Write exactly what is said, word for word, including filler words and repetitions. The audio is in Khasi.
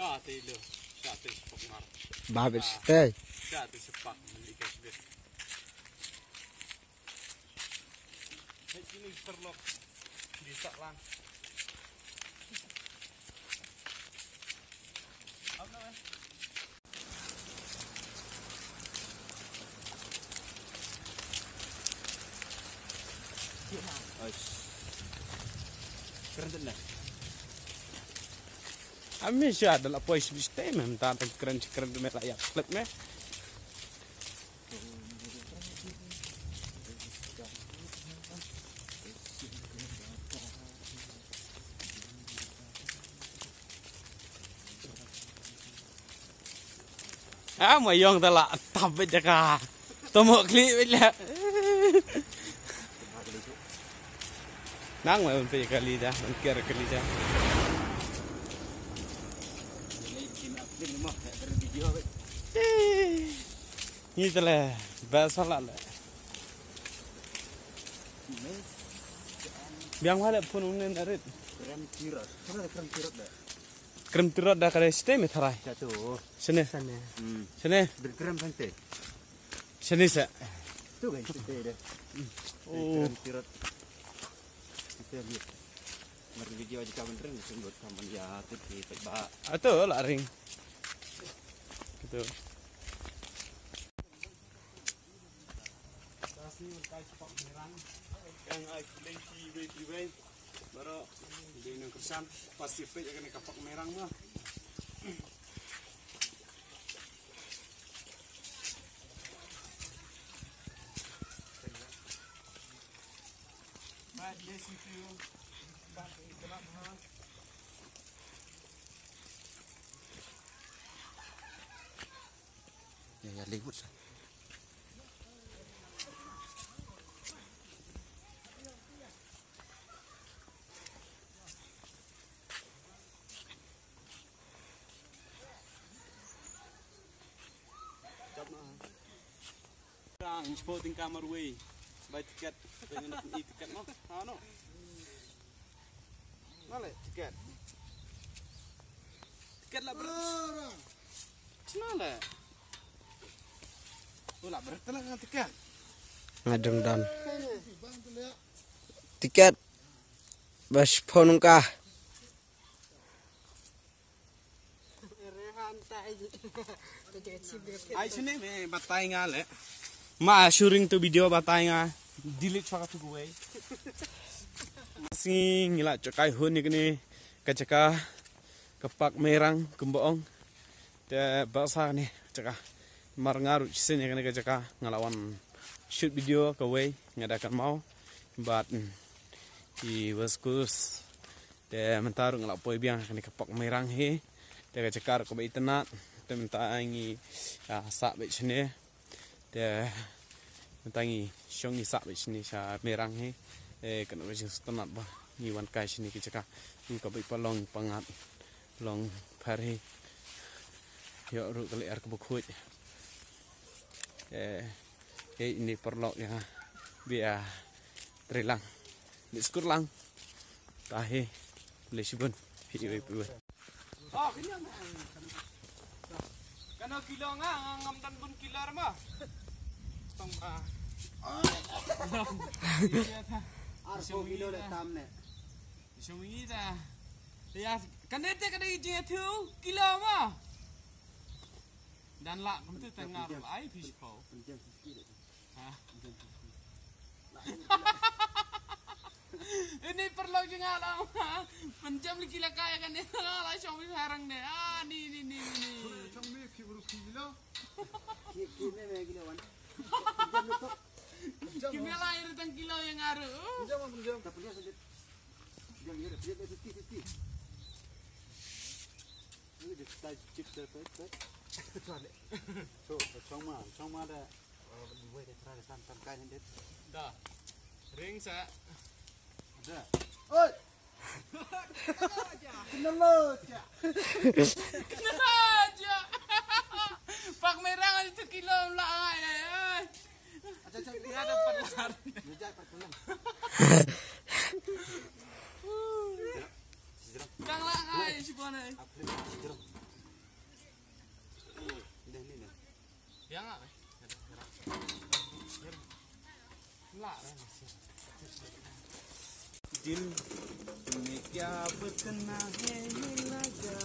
Ah, te lo. Sha te sepak mar. Ba bet sha te. Sha te sepak meli ka sibit. Hei kini terlok. Di sak lang. Apa namanya? Oish. Keren tu nah. Ami sha da la poi sbis te mem ta ta kren kren me la yak klep me. Ah, ma yong ta la tap bit jaka. Tomo kli bit la. Nang ma ban pe kali da, ban kiar kali da. Ni tele, ba sala le. Biang wale phone unen arit. Krem tirot. Krem tirot da. Krem tirot da kare site me tharai. Jatuh. Sene. Sana. Hmm. Sene. Berkrem sante. Sene sa. Tu kan sante deh. Oh. Krem tirot. Kita lihat. Mar video aja kawan ring sini buat kawan ya tu di ba. Atu la ring. Gitu. Yang ai kuling ki wei ki wei. Baru di nang kesan pasti pek akan kapak merang mah. Baik, dia situ. Baik, kenapa? Ya, ya, lewat. Rang, spo tingka marwei. Bai tiket, dengan i tiket no. Ano? Nale tiket. Tiket la ber. Nale. Wala ber telah dengan tiket. Ngadeng dan. Tiket. Bas phone ka. Ai sini me batai nga le. Ma shooting tu video batai nga. Delete chwa ka tu kuwei. Sing ngila chokai hun ni kini ka jaka ka pak merang kumbaong. Te basa ni jaka mar nga ruh sini kini ka jaka ngala wan shoot video kawei nga da kan mau bat i waskus. Te mynta ruh nga la poi biang kane ka pak merang hi. Te ka jaka ruh kaba itynnat. Te mynta ngi, ah, sah beit shane. Te mynta ngi shong ngi sah beit shane sha merang hi. Te kane ka jingsngewtynnat ba ngi wan kai shane ka jaka. Ngi kaba i pa long pangat long phar hi. Ïoh ruh ka lyer kaba khuid. Te hei ini paralok ïa nga. Bia trei lang. Ni skur lang. Tahi. Boleh shibun. Pi wei pi wei. Oh, kini ang. Kano kilo nga, nga ngam dan bun kilo ma. Tong ba. Ar ko kilo le tam ne. Shong ita. Ya, kan dete kan dete tu kilo ma. Dan la, kumtu tengah ai fish pau. Ha. Ini paralok jingala. Pynjam liki la kai kan ni. La shong mi harang ne. Ah, ni, ni, ni, ni. Shong mi ki bru ki lo. Ki, ki me me ki lo wan. Ki me la iri tang kilo ïa nga ruh. Pynjam, pynjam. Tak pynjam sedikit. Pynjam ïa, pynjam fifty fifty. Ini dia style chip tu tu tu. Chong ma, chong ma da. Da. Ring sa. Da. Oi. Kena lo ja. Kena lo ja. Pak merang itu kilo lah ai ai. Acha acha dia ada empat lar. Dia aja empat lar. Tang lah ai si bone. Apa sih jeruk? दिल में क्या बतना है ये लगा।